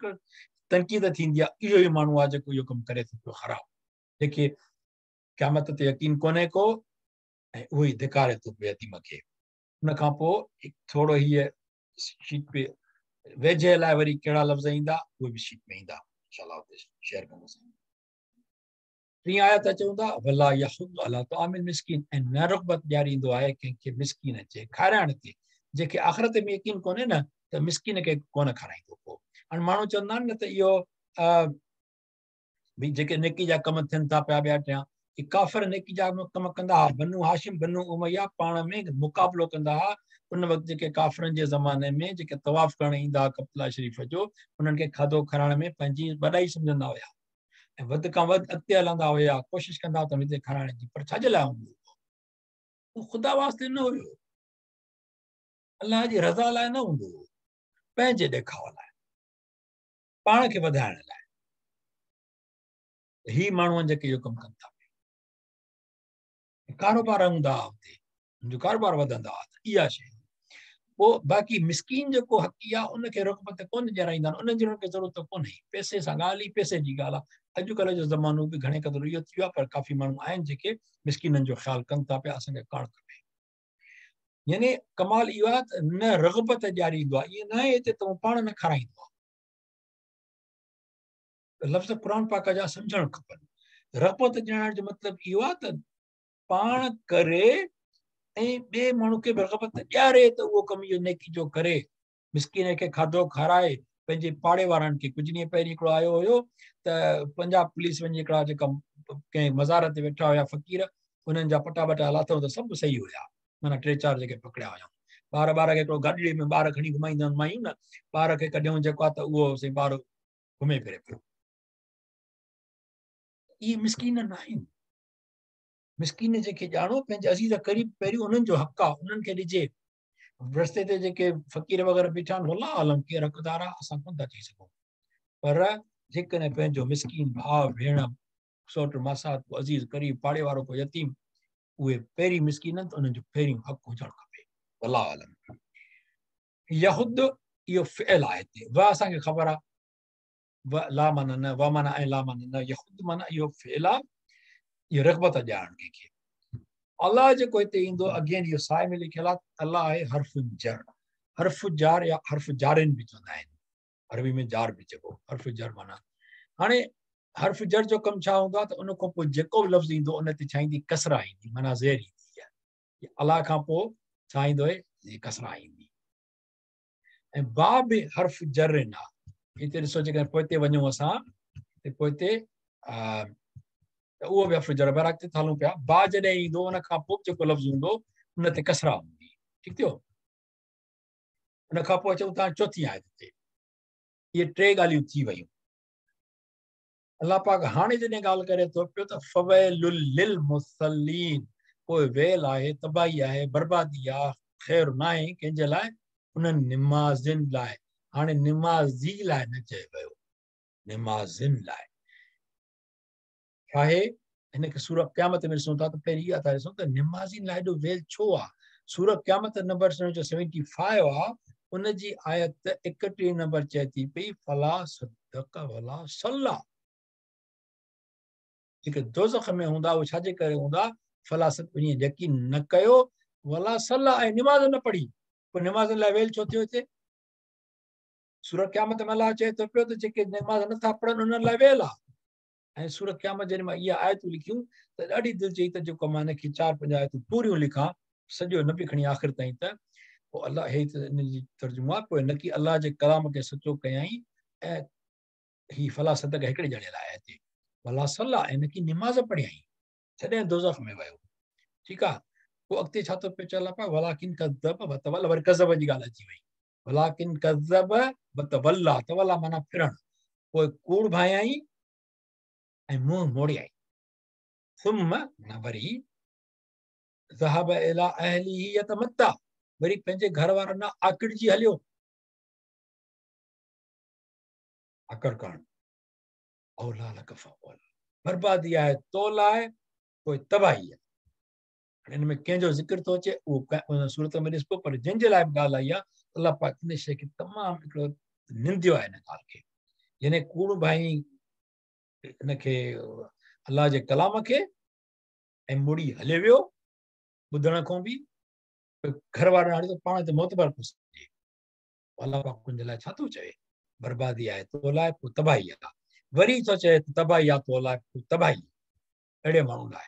तनक़ीद थींदी आहे, इहो ई माण्हू आहे जेको इहो कमु करे थो पियो ख़राबु, जेके क़यामत ते यकीन कोन्हे को ऐं उहो ई धिकारे थो पियो यतीम खे। उन खां पोइ थोरो हीअ शीट पे वेझे लाइ वरी कहिड़ा लफ़्ज़ ईंदा उहे बि शीट में ईंदा, इंशाअल्लाह हुते शेयर कंदुसि। टीं आयत चऊं था वला यहुद अला तआमिल मिस्कीन, ऐं न रुग़बत ॾियारींदो आहे कंहिंखे मिस्कीन जे खाराइण ते, जेके आख़िरत में यकीन कोन्हे न त मिस्कीन खे कोन खाराईंदो। पोइ हाणे माण्हू चवंदा आहिनि न त इहो भई जेके नेकी जा कम थियनि था पिया ॿिया टियाँ, कि काफ़िर नेकी जा कम कंदा हुआ, बनु हाशिम बनु उमैया पाण में मुक़ाबिलो कंदा हुआ। उन वक़्तु जेके काफ़िरनि जे ज़माने में जेके तवाफ़ करण ईंदा हुआ कब्ला शरीफ़ जो, उन्हनि खे खाधो खाराइण में पंहिंजी वॾाई सम्झंदा हुया ऐं वधि खां वधि अॻिते हलंदा हुया, कोशिशि कंदा हुआ त हिते खाराइण जी, पर छाजे लाइ हूंदो हुओ? ख़ुदा वास्ते न हुयो, अलाह जी रज़ा लाइ न हूंदो हुओ, पंहिंजे ॾेखाव लाइ, पाण खे वधाइण लाइ। ही माण्हू आहिनि जेके इहो कमु कनि था। कारोबार हूंदा हुआ हुते, जो कारोबार वधंदा हुआ, इहा शइ। पोइ बाक़ी मिस्कीन जेको हक़ी आहे उनखे रुग़बत कोन ॾियाराईंदा आहिनि, उन्हनि जी हुनखे ज़रूरत कोन्हे, पैसे सां ॻाल्हि ई पैसे जी ॻाल्हि आहे। अॼुकल्ह जो ज़मानो बि घणे क़दुरु इहो थी वियो आहे, पर काफ़ी माण्हू आहिनि जेके मिस्कीननि जो ख़्यालु कनि था पिया, असांखे करणु खपे। यानी कमाल इहो आहे त न रग़बत ॾियारींदो आहे, ईअं न आहे हिते त पाण न खाराईंदो आहे। लफ़्ज़ क़ुर पाक जा सम्झणु खपनि। रग़बत ॾियण जो मतिलबु इहो आहे त पाण करे ऐं ॿिए माण्हू खे बि रग़बत ॾियारे त उहो कमु इहो नेकी जो करे, मिस्कीन खे खाधो खाराए, पंहिंजे पाड़े वारनि खे। कुझु ॾींहं पहिरीं हिकिड़ो आयो हुयो त पंजाब पुलिस वञी हिकिड़ा जेका कंहिं मज़ार ते वेठा हुया फ़क़ीर, उन्हनि जा पटा वटा लाथऊं त सभु सही हुया, माना टे चारि जेके पकड़िया हुया। ॿार ॿार खे हिकिड़ो गाॾीअ में ॿार खणी घुमाईंदा आहिनि मायूं न, ॿार खे कढियऊं जेको आहे त उहो सही ॿार घुमे फिरे पियो। इहे मिस्कीन न आहिनि। मिस्कीन जेके ॼाणो पंहिंजे अज़ीज़ क़रीब पहिरियों उन्हनि जो हक़ आहे, उन्हनि खे ॾिजे। रस्ते ते जेके फ़क़ीर वग़ैरह बीठा आहिनि, वल्लाह आलम केरु हक़दार आहे, असां कोन था चई सघूं, पर जेकॾहिं पंहिंजो मिस्कीन भाउ भेण सौट मासात को अज़ीज़ क़रीब पाड़े वारो को यतीम, उहे पहिरीं मिस्कीन आहिनि त उन्हनि जो पहिरियों हक़ हुजणु खपे। वल्लाह आलम। यहुद इहो फ़िइल आहे हिते, व असांखे ख़बर आहे, व ला माना न, व माना ऐं ला माना न, यहुद माना इहो फ़िइल आहे, इहो रग़बत ॾियारणु कंहिंखे। अलाह जेको हिते ईंदो अगेन इहो साए में लिखियलु आहे, अलाह आहे हर्फ़ जर, हर्फ़ जार या हर्फ़ जारिन बि चवंदा आहिनि, अरबी में जार बि चइबो, हर्फ़ जर माना। हाणे हर्फ़ जर जो कमु छा हूंदो आहे त उन खां पोइ जेको बि लफ़्ज़ ईंदो उन ते छा ईंदी, कसरा ईंदी, माना ज़ेर ईंदी आहे। अलाह खां पोइ छा ईंदो आहे, कसरा ईंदी। ऐं बा बि हर्फ़ जरिन आहे। हिते ॾिसो जेकॾहिं पोइते वञूं असां त पोइते त उहो बि हर्फ़ जर, पर अॻिते था हलूं पिया। बा जॾहिं ईंदो उन खां पोइ जेको लफ़्ज़ हूंदो उन ते कसरा हूंदी, ठीकु थियो। उन खां पोइ अचूं था चौथी आयत ते। इहे टे ॻाल्हियूं थी वयूं। अलाह पाक हाणे जॾहिं ॻाल्हि करे थो पियो त फवैलुल लिल मुसल्लीन, पोइ वेल आहे, तबाही आहे, बर्बादी आहे, ख़ैर न आहे कंहिंजे लाइ, उन्हनि निमाज़िन लाइ। हाणे निमाज़ी लाइ न चयो वियो, निमाज़िन लाइ। छा आहे हिनखे सूरह क़यामत में ॾिसूं था त पहिरीं इहा था ॾिसूं त निमाज़िन लाइ एॾो वेल छो आहे। सूरह क़यामत नंबर जो 75 आहे, उनजी आयत 31 नंबर चए थी पई फला सदक वला सल्ला, जेके दोज़ख में हूंदा उहे छाजे करे हूंदा, फला सद यकीन न कयो, वला सल्ला ऐं निमाज़ न पढ़ी। पोइ निमाज़ लाइ वेल छो थियो हिते? सूरह क़यामत में अलाह चए थो पियो त जेके निमाज़ नथा पढ़नि उन्हनि लाइ वेल आहे। ऐं सूरह क़यामत जॾहिं मां इहा आयतूं लिखियूं त ॾाढी दिलि चई त जेको मां हिनखे 4-5 आयतूं पूरियूं लिखां, सॼो न बि खणी आख़िर ताईं, त पोइ अलाह हे त इन जी तर्जुमो आहे। पोइ न की अलाह जे कलाम खे सचो कयाईं ऐं ही फला सदक हिकिड़े ॼणे लाइ हिते, वला सल्ला ऐं न की निमाज़ पढ़ियाईं, तॾहिं दोज़ख में वियो, ठीकु आहे। पोइ अॻिते छा थो पियो चए अलाह पाक, वलाकिन कज़ब वतवल्ला, वरी कज़ब जी ॻाल्हि अची वई, वलाकिन कज़ब वतवल्ला, तवल्ला माना फिरणु, पोइ कूड़ भायाईं ऐं मुंहुं मोड़ियाईं। सुम माना वरी, ज़हब इला अहलिही यतमत्ता, वरी पंहिंजे घर वारनि ॾांहुं आकड़िजी हलियो। आकड़ करणु, औला लक फऔला, बर्बादी आहे तो लाइ پوء تباهي آهي. هاڻي ان ۾ ڪنهن جو ذڪر ٿو اچي اهو ان سورت ۾ ڏسبو، پر جنهن جي لاء به ڳالهه آئي آهي الله پاڪ ان شيء کي تمام هڪڙو ننديو آهي ان ڳالهه کي، يعني ڪوڙ ڀائي ان کي الله جي ڪلام کي ۽ مڙي هلي ويو ٻڌڻ کان به گهر وارن هاڻي ته پاڻ تي معتبر ٿو سمجهي. الله پاڪ ان جي لاء ڇا ٿو چوي؟ بربادي آهي تو لاء، پوء تباهي آهي. وري ٿو چئي ته تباهي آهي تو لاء، پوء تباهي اهڙي ماڻهو لاء.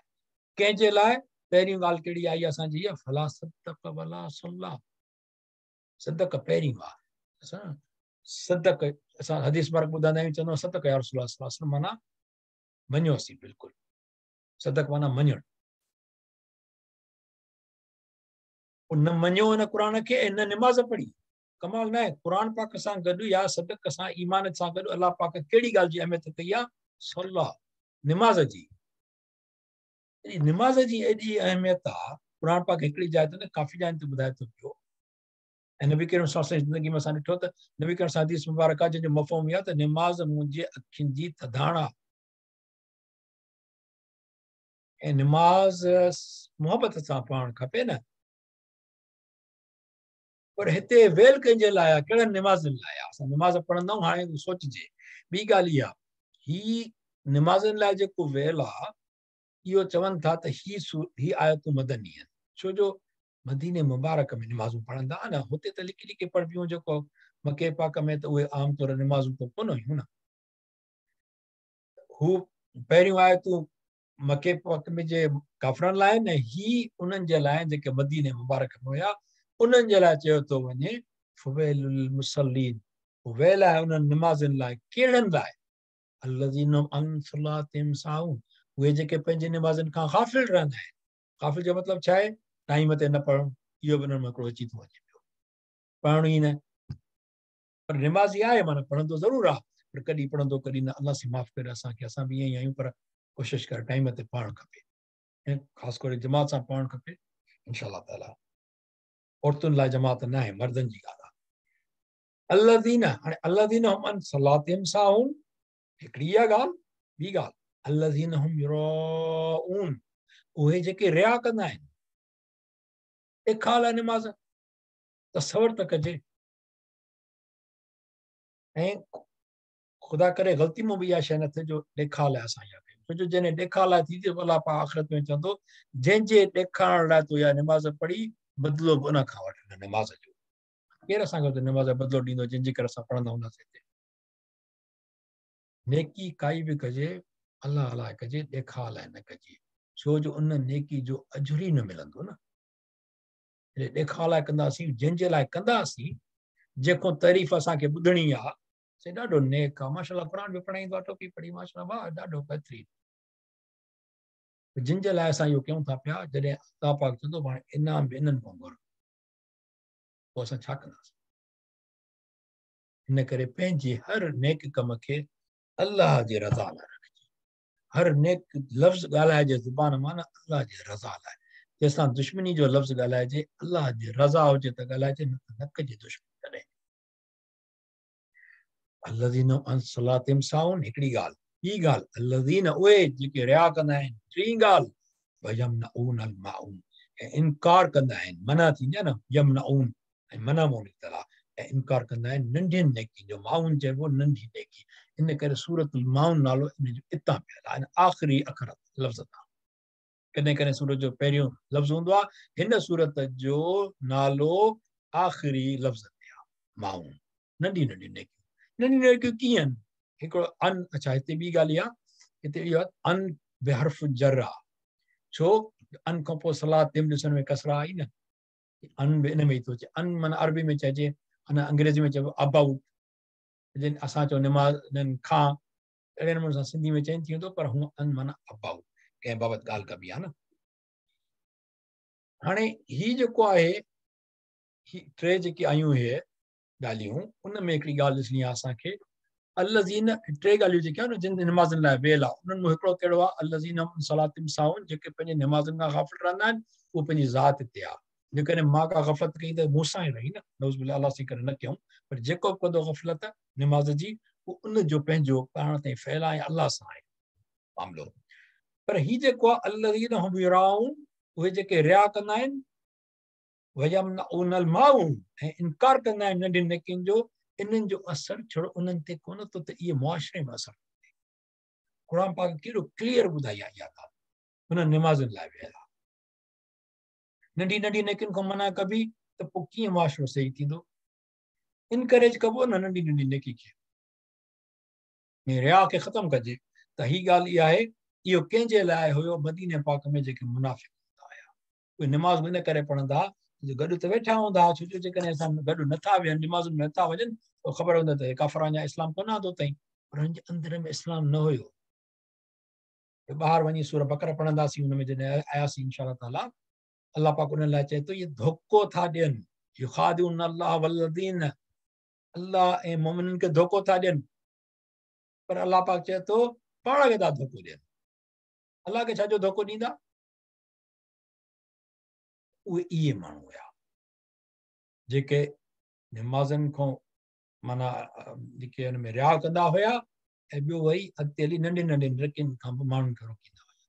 ڪنهن جي لاء؟ پهرين ڳالهه ڪهڙي آئي اسان جي؟ فلا صدق ولا صلي. صدق پهرين آهي. اسان صدق اسان حديث مبارڪ ٻڌندا آهيون، چوندو صدق يا رسول الله صلي الله عليه وسلم، معنيٰ مڃيوسين، بلڪل صدق معنيٰ مڃڻ. نه مڃيو ان قرآن کي ۽ نه نماز پڙهي. ڪمال نه آهي؟ قرآن پاڪ سان گڏ يا صدق سان ايمان سان گڏ الله پاڪ ڪهڙي ڳالهه جي اهميت ڪئي آهي؟ صلي، نماز جي. نماز جي ايڏي اهميت آهي، قرآن پاڪ هڪڙي جاء تي نه ڪافي جاين تي ٻڌائي ٿو پيو. ۽ نبي ڪريم صلي الله عليه وسلم جي زندگي ۾ اسان ڏٺو ته نبي ڪريم صلي الله حديث مبارڪ آهي جنهن جو مفهوم اهو آهي ته نماز منهنجي اکين جي ٿڌاڻ آهي ۽ نماز محبت سان پڙهڻ کپي نه، پر هتي ويل ڪنهن جي لاء آهي؟ ڪهڙن نمازن لاء آهي؟ اسان نماز پڙهندا آهيون، هاڻي سوچجي. ٻي ڳالهه اها، هي نمازن لاء جيڪو ويل آهي اهو چون ٿا ته هي آيتون مدني آهن، ڇو جو مديني مبارڪ ۾ نمازون پڙهندا نه، هتي ته لڪي لڪي پڙهبيون، جيڪو مڪي پاڪ ۾ ته اهي عام طور نمازون ته ڪونه هيون نه. هو پهريون آيتون مڪي پاڪ ۾ جي ڪافرن لاء نه، هي انهن جي لاء جيڪي مديني مبارڪ ۾ هيا، انهن جي لاء چيو ٿو وڃي فويل للمصلين، ويل آهي انهن نمازين لاء. ڪهڙن لاء؟ الذين هم عن صلاتهم ساهون، اهي جيڪي پنهنجي نمازن کان غافل رهندا آهن. غافل جو مطلب ڇا آهي؟ ٽائيم تي نه پڙهڻ، اهو به انهن ۾ هڪڙو اچي ٿو وڃي پيو، پڙهڻ ئي نه، پر نمازي آهي معنيٰ پڙهندو ضرور آهي، پر ڪڏهن پڙهندو ڪڏهن نه. الله سائين معاف ڪري اسان کي، اسان به ائين ئي آهيون، پر ڪوشش ڪري ٽائيم تي پڙهڻ کپي ۽ خاص ڪري جماعت سان پڙهڻ کپي انشاء الله تعاليٰ. عورتن لاء جماعت نه آهي، مردن جي ڳالهه آهي. الذين، هاڻي الذين هم عن صلاتهم ساهون هڪڙي اها ڳالهه، ٻي ڳالهه الذين هم يراءون، اهي جيڪي ريا ڪندا آهن، ڏيکاء لاء نماز. تصور ته ڪجي، ۽ خدا ڪري غلطي مون به اها شيء نه ٿئي جو ڏيکاء لاء اسان اها ڪيون، ڇو جو جڏهن ڏيکاء لاء ٿي ته الله پاڪ آخرت ۾ چوندو جنهن جي ڏيکارڻ لاء تو اها نماز پڙهي بدلو به ان کان وٺ ان نماز جو. ڪير اسان کي نماز جو بدلو ڏيندو جنهن جي ڪري اسان پڙهندا هونداسين؟ هتي نيڪي ڪائي به ڪجي الله لاء ڪجي، ڏيکاء لاء نه ڪجي، ڇو جو ان نيڪي جو اجر ئي نه ملندو نه. جڏهن ڏيکاء لاء ڪنداسين، جنهن جي لاء ڪنداسين، جيڪو تعريف اسان کي ٻڌڻي آ، سي ڏاڍو نيڪ آ، ماشاءالله قرآن به پڙهائيندو آ، ٽوپي پڙهي ماشاءالله واهه ڏاڍو بهترين. جن جي لاء اسان اهو ڪيون ٿا پيا، جڏهن الله پاڪ چوندو هاڻي انعام به انهن کان گهر، پوء اسان ڇا ڪنداسين؟ ان ڪري پنهنجي هر نيڪ ڪم کي الله جي رضا لاء رکجي. هر نيڪ لفظ ڳالهائجي زبان مان نه الله جي رضا لاء. جنهن سان دشمني جو لفظ ڳالهائجي الله جي رضا هجي ته ڳالهائجي، نه ته نه ڪجي دشمني ڪڏهن. الذين عن صلاتهم ساهون هڪڙي ڳالهه، ٻي ڳالهه الذين اهي جيڪي ريا ڪندا آهن، ٽين ڳالهه ويمنعون الماعون ۽ انڪار ڪندا آهن، منع ٿيندي آهي نه يمنعون ۽ منع مون نڪتل آهي، ۽ انڪار ڪندا آهن ننڍين نيڪين جو، ماعون چئبو ننڍي نيڪي، ان ڪري سورة الماعون نالو ان جو اتان پيل آهي، ان آخري اکر لفظ تان. ڪڏهن ڪڏهن سورت جو پهريون لفظ هوندو آهي، هن سورت جو نالو آخري لفظ تي آهي، ماعون، ننڍي ننڍي نيڪيون. ننڍي نيڪيون ڪيئن آهن؟ هڪڙو ان، اڇا هتي ٻي ڳالهه اها، هتي اهو ان بحرف جر آهي، ڇو ان کان پوء صلاتهم ڏسڻ ۾ ڪسرا آئي نه، ان به ان ۾ ئي ٿو اچي. ان معنيٰ عربي ۾ چئجي، ان انگريزي ۾ چئبو ابائوٽ، جن اسان چئون نماز کان، اهڙي نموني سان سنڌي ۾ چئن ٿي ويندو، پر هونء ان معنيٰ ابائوٽ، ڪنهن بابت ڳالهه ڪبي آهي نه. هاڻي هي جيڪو آهي، هي ٽي جيڪي آيون اهي ڳالهيون، ان ۾ هڪڙي ڳالهه ڏسڻي آهي اسان کي، الذين، ٽي ڳالهيون جيڪي آهن جن نمازن لاء ويل آهي، انهن مان هڪڙو ڪهڙو آهي؟ الذين هم عن صلاتهم ساهون، جيڪي پنهنجي نمازن کان غافل رهندا آهن، اهو پنهنجي ذات تي آهي. جيڪڏهن مان ڪا غفلت ڪئي ته مون سان ئي رهي نه، نعوذ بالله الله سائين ڪري نه ڪيون، پر جيڪو به ڪندو غفلت نماز جي، اهو ان جو پنهنجو پاڻ تائين فعل آهي ۽ الله سان آهي معاملو. پر هي جيڪو آهي الذين هم يراؤون، اهي جيڪي ريا ڪندا آهن، ويمنعون الماعون، ۽ انڪار ڪندا آهن ننڍين نيڪين جو، انهن جو اثر ڇڙو انهن تي ڪونه ٿو ته اهي معاشري ۾ اثر ٿو ٿئي. قرآن پاڪ ڪيڏو ڪليئر ٻڌائي آهي اها ڳالهه. انهن نمازن لاء ويل آهي. ننڍي ننڍي نيڪين کان منع ڪبي ته پوء ڪيئن معاشرو صحيح ٿيندو؟ انڪريج ڪبو نه ننڍي ننڍي نيڪي کي، ۽ ريا کي ختم ڪجي. ته هي ڳالهه اها آهي، اهو ڪنهن جي لاء هيو؟ مديني پاڪ ۾ جيڪي منافق هوندا هيا، اهي نماز به ان ڪري پڙهندا ها جو گڏ ته ويٺا هوندا ها، ڇو جو جيڪڏهن اسان گڏ نٿا ويهن، نمازن ۾ نٿا وڃن، ته خبر هوندي ته ڪافر اڃا اسلام ڪونه آندو اٿئي، پر هن جي اندر ۾ اسلام نه هيو. ٻاهر وڃي سورة بقره پڙهنداسين، ان ۾ جڏهن آياسين انشاء الله تعاليٰ، الله پاڪ انهن لاء چئي ٿو اهي ڌوڪو ٿا ڏين، يخادعون الله والذين، الله ۽ مؤمنن کي ڌوڪو ٿا ڏين، پر الله پاڪ چئي ٿو پاڻ کي ٿا ڌوڪو ڏين، الله کي ڇا جو ڌوڪو ڏيندا؟ اهي اهي ماڻهو هيا جيڪي نمازن کان معنيٰ جيڪي ان ۾ ريا ڪندا هيا، ۽ ٻيو وري اڳتي هلي ننڍين ننڍين نيڪين کان به ماڻهن کي روڪيندا هيا.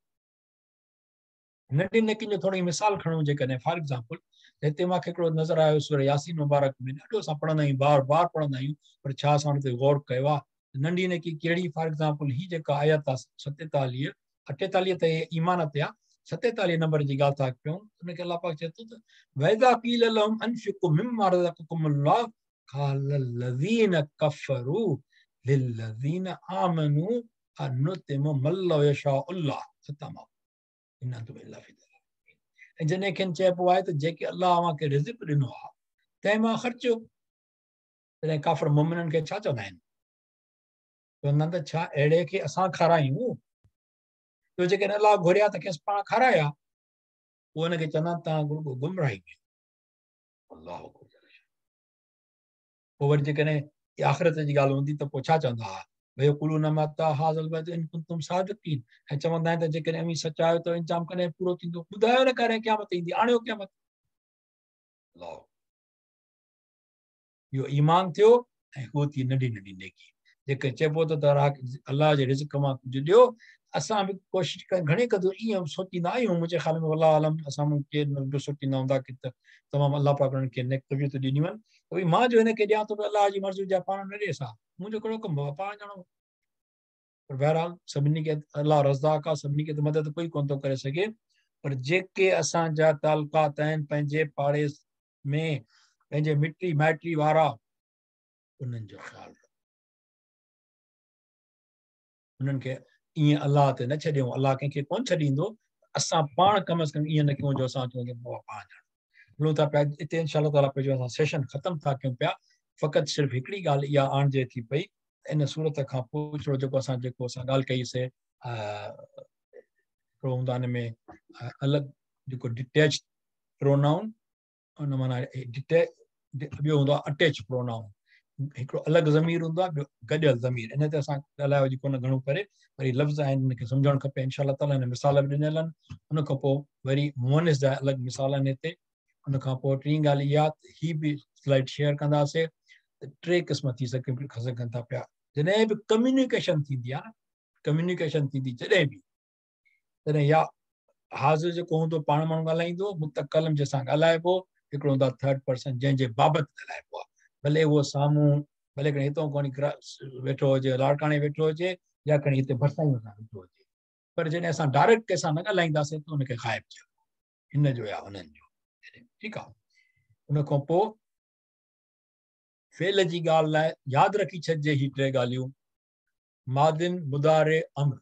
ننڍين نيڪين جو ٿورو مثال کڻون جيڪڏهن، فار ايگزامپل هتي مون کي هڪڙو نظر آيو سورة ياسين مبارڪ ۾ ڏاڍو اسان پڙهندا آهيون، بار بار پڙهندا آهيون، پر ڇا اسان ان تي غور ڪيو آهي؟ ننڍي نيڪي ڪهڙي؟ فار ايگزامپل هي جيڪا آيت آهي 47، 48 ته ايمان تي آهي، 47 نمبر جي ڳالهه ٿا ڪيون، ان کي الله پاڪ چئي ٿو ته وَإِذَا قِيلَ لَهُمْ أَنْفِقُوا مِمَّا رَزَقَكُمُ اللَّهُ قَالَ الَّذِينَ كَفَرُوا لِلَّذِينَ آمَنُوا أَنُطْعِمُ مَن لَّوْ يَشَاءُ اللَّهُ أَطْعَمَهُ إِنْ أَنتُمْ إِلَّا فِي ضَلَالٍ مُبِينٍ. ۽ جڏهن کين چئبو آهي ته جيڪي الله اوهان کي رزق ڏنو آهي تنهن مان خرچيو، تڏهن ڪافر مؤمنن کي ڇا چوندا آهن؟ چوندا آهن ته ڇا اهڙي کي اسان کارايون جو جيڪڏهن الله گهري ها ته کيس پاڻ کارائي ها؟ پوء ان کي چوندا آهن توهان رڳو گمراهي ۾. الله اڪبر. پوء وري جيڪڏهن آخرت جي ڳالهه هوندي ته پوء ڇا چوندا ها؟ ويقولون متي هذا الوعد ان ڪنتم صادقين، ۽ چوندا آهن ته جيڪڏهن اوهين سچا آهيو ته انجام ڪڏهن پورو ٿيندو؟ ٻڌايو نه ڪڏهن قيامت ايندي، آڻيو قيامت. الله، اهو ايمان ٿيو ۽ هو ٿي ننڍي ننڍي نيڪي. جيڪي چئبو ته الله جي رزق مان ڪجهه ڏيو، اسان به ڪوشش گهڻي قدر ائين سوچيندا آهيون، منهنجي خيال ۾ والله اعلم اسان مون ڪي به سوچيندا هوندا ڪي ته تمام الله پاڪ انهن کي نيڪ طبيعت ڏنيون آهن، ته ڀئي مان جو هن کي ڏيان ٿو الله جي مرضي هجي پاڻ نه ڏيس ها، منهنجو ڪهڙو ڪم بابا، پاڻ ڄاڻو. پر بهرحال سڀني کي الله رزاق آهي، سڀني کي ته مدد ڪوئي ڪونه ٿو ڪري سگهي، پر جيڪي اسان جا تعلقات آهن پنهنجي پاڙي ۾ پنهنجي مٽي مائٽي وارا، انهن جو خيال رکو، انهن کي ائين الله تي نه ڇڏيون، الله ڪنهن کي ڪونه ڇڏيندو، اسان پاڻ ڪم از ڪم ائين نه ڪيون جو اسان چئون ته بابا پاڻ ڄاڻو. هلون ٿا پيا اتي انشاء الله تعاليٰ پنهنجو اسان سيشن ختم ٿا ڪيون پيا. فقط صرف هڪڙي ڳالهه اها آڻجي ٿي پئي ته ان سورت کان پوء ڇڙو جيڪو اسان ڳالهه ڪئي سي، هڪڙو هوندو آهي ان ۾ الڳ جيڪو ڊٽيچ پرونائون، ان معنيٰ ٻيو هوندو آهي اٽيچ پرونائون، هڪڙو الڳ ضمير هوندو آهي، ٻيو گڏيل ضمير. ان تي اسان ڳالهايو اڄ ڪونه گهڻو ڪري، وري لفظ آهن ان کي سمجهڻ کپي انشاء الله تعاليٰ. هن مثال به ڏنل آهن، ان کان پوء وري مؤنث جا الڳ مثال آهن هتي. ان کان پوء ٽين ڳالهه اها ته هي به سلائيڊ شيئر ڪنداسين ته ٽي قسم ٿي سگهن ٿا پيا. جڏهن به ڪميونيڪيشن ٿيندي آهي نه، ڪميونيڪيشن ٿيندي جڏهن به، تڏهن يا حاضر جيڪو هوندو پاڻ ماڻهو ڳالهائيندو، متڪلم جنهن سان ڳالهائبو، هڪڙو هوندو آهي ٿرڊ پرسن جنهن جي بابت ڳالهائبو آهي، ڀلي اهو سامهون، ڀلي کڻي هتان کڻي ويٺو هجي، لاڙڪاڻي ويٺو هجي، يا کڻي هتي ڀرسان ئي اسان ويٺو هجي، پر جڏهن اسان ڊائريڪٽ ڪنهن سان نه ڳالهائينداسين ته ان کي غائب چئبو، هن جو يا هنن جو. ٺيڪ آهي. ان کان پوء فعل جي ڳالهه لاء ياد رکي ڇڏجي هي ٽي ڳالهيون، ماضي، مضارع، امر.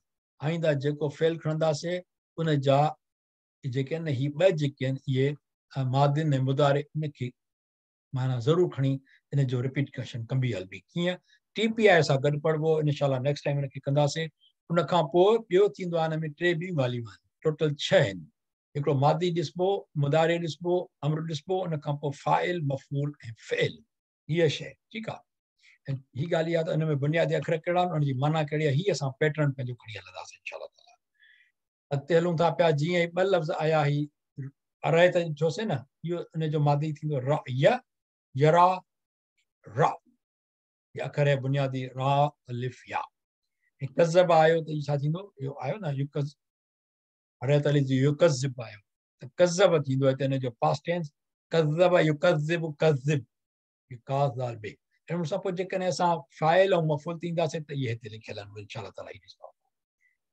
آئنده جيڪو فعل کڻنداسين ان جا جيڪي آهن هي ٻه جيڪي آهن اهي ماضي ۽ مضارع، ان کي معنيٰ ضرور کڻي ان جو رپيٽيشن ڪبي هلبي. ڪيئن؟ ٽي پي آء سان گڏ پڙهبو انشاء الله نيڪسٽ ٽائيم ان کي ڪنداسين. ان کان پوء ٻيو ٿيندو آهي ان ۾ ٽي ٻيون ڳالهيون آهن، ٽوٽل 6 آهن. هڪڙو ماضي ڏسبو، مضارع ڏسبو، امر ڏسبو، ان کان پوء فاعل، مفعول ۽ فعل، هيء شيء. ٺيڪ آهي. ۽ هي ڳالهه اها ته ان ۾ بنيادي اکر ڪهڙا آهن، ان جي معنيٰ ڪهڙي آهي، هي اسان پيٽرن پنهنجو کڻي هلنداسين انشاء الله تعاليٰ. اڳتي هلون ٿا پيا، جيئن هي ٻه لفظ آيا، هي ارائي ته ڏٺوسين نه، اهو ان جو ماضي ٿيندو را، ي، يرا، را، هي اکر آهي بنيادي را، الف، يا. ۽ ڪذب آيو ته هي ڇا ٿيندو، اهو آيو نه يڪذ، ارأيت الذي يڪذب آيو त कज़ब थींदो आहे त हिन जो पास्ट टेंस कज़ब युकज़िब कज़िब कास दाल बे। हुन सां पोइ जेकॾहिं असां फ़ाइल ऐं मफ़ूल ते ईंदासीं त इहे हिते लिखियलु आहिनि, इंशा ताला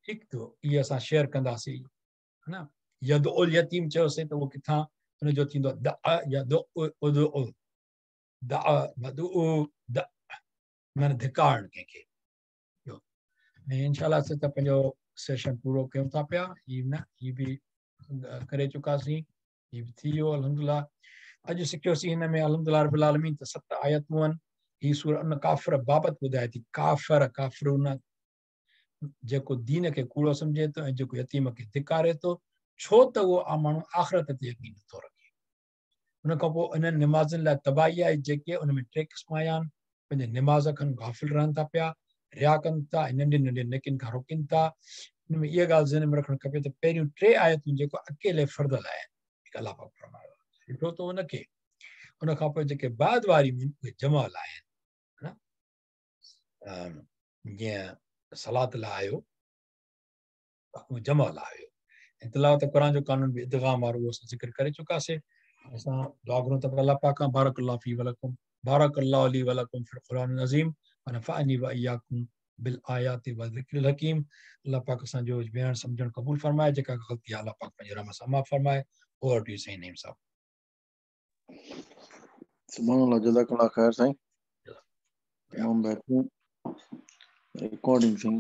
ठीकु थियो। इहे असां शेयर कंदासीं, हा न। यदउल यतीम चयोसीं त उहो किथां हुनजो थींदो आहे the यदउ the यदउ the माना धिकारणु कंहिंखे। ऐं इंशा असां त पंहिंजो सेशन पूरो कयूं था पिया, हीअ न हीअ बि करे चुकासीं, हीअ बि थी वियो अल्हम्दुलिल्लाह। अॼु सिखियोसीं हिन में अल्हम्दुलिल्लाह रब्बिल आलमीन त 7 आयतूं आहिनि। हीअ सूर उन काफ़िर बाबति ॿुधाए थी, काफ़िर काफ़िरून जेको दीन खे कूड़ो सम्झे थो ऐं जेको यतीम खे धिकारे थो, छो त उहो माण्हू आख़िरत ते यकीन नथो रखे। उन खां पोइ इन्हनि निमाज़ुनि लाइ तबाही आहे, जेके उन में टे क़िस्म आया आहिनि। पंहिंजे निमाज़ खां गाफ़िल रहनि था पिया, रिया कनि था, नंढे नंढे नेकियुनि खां रोकनि था। हिन में इहा ॻाल्हि ज़हन में रखणु खपे त पहिरियों टे आयतूं जेको अकेले फ़र्द लाइ आहिनि, अलाह पाक फरमायो ॾिठो त उनखे। उन खां पोइ जेके बाद वारी में उहे जमा लाइ आहिनि, न जीअं सलात लाइ आयो उहो जमा लाइ आयो। ऐं तिलावत क़ुरान जो कानून बि इदगाम वारो उहो असां ज़िक्र करे चुकासीं। असां दुआ घुरूं था अलाह पाक खां, बारक अल्लाह फ़ी वलकुम, बारक अल्लाह ली वलकुम फ़िल क़ुरान अज़ीम व नफ़अनी व इय्याकुम बिल आयाति व ज़िक्रिल हकीम। अलाह पाक असांजो बयान सम्झणु क़बूल फरमाए, जेका ग़लती आहे अलाह पाक पंहिंजी रहम सां माफ़ फरमाए। ओवर टू you साईं नईम साहब। सुभान अल्लाह, जज़ाकल्लाह खैर साईं, तमाम बेहतरीन रिकॉर्डिंग साईं।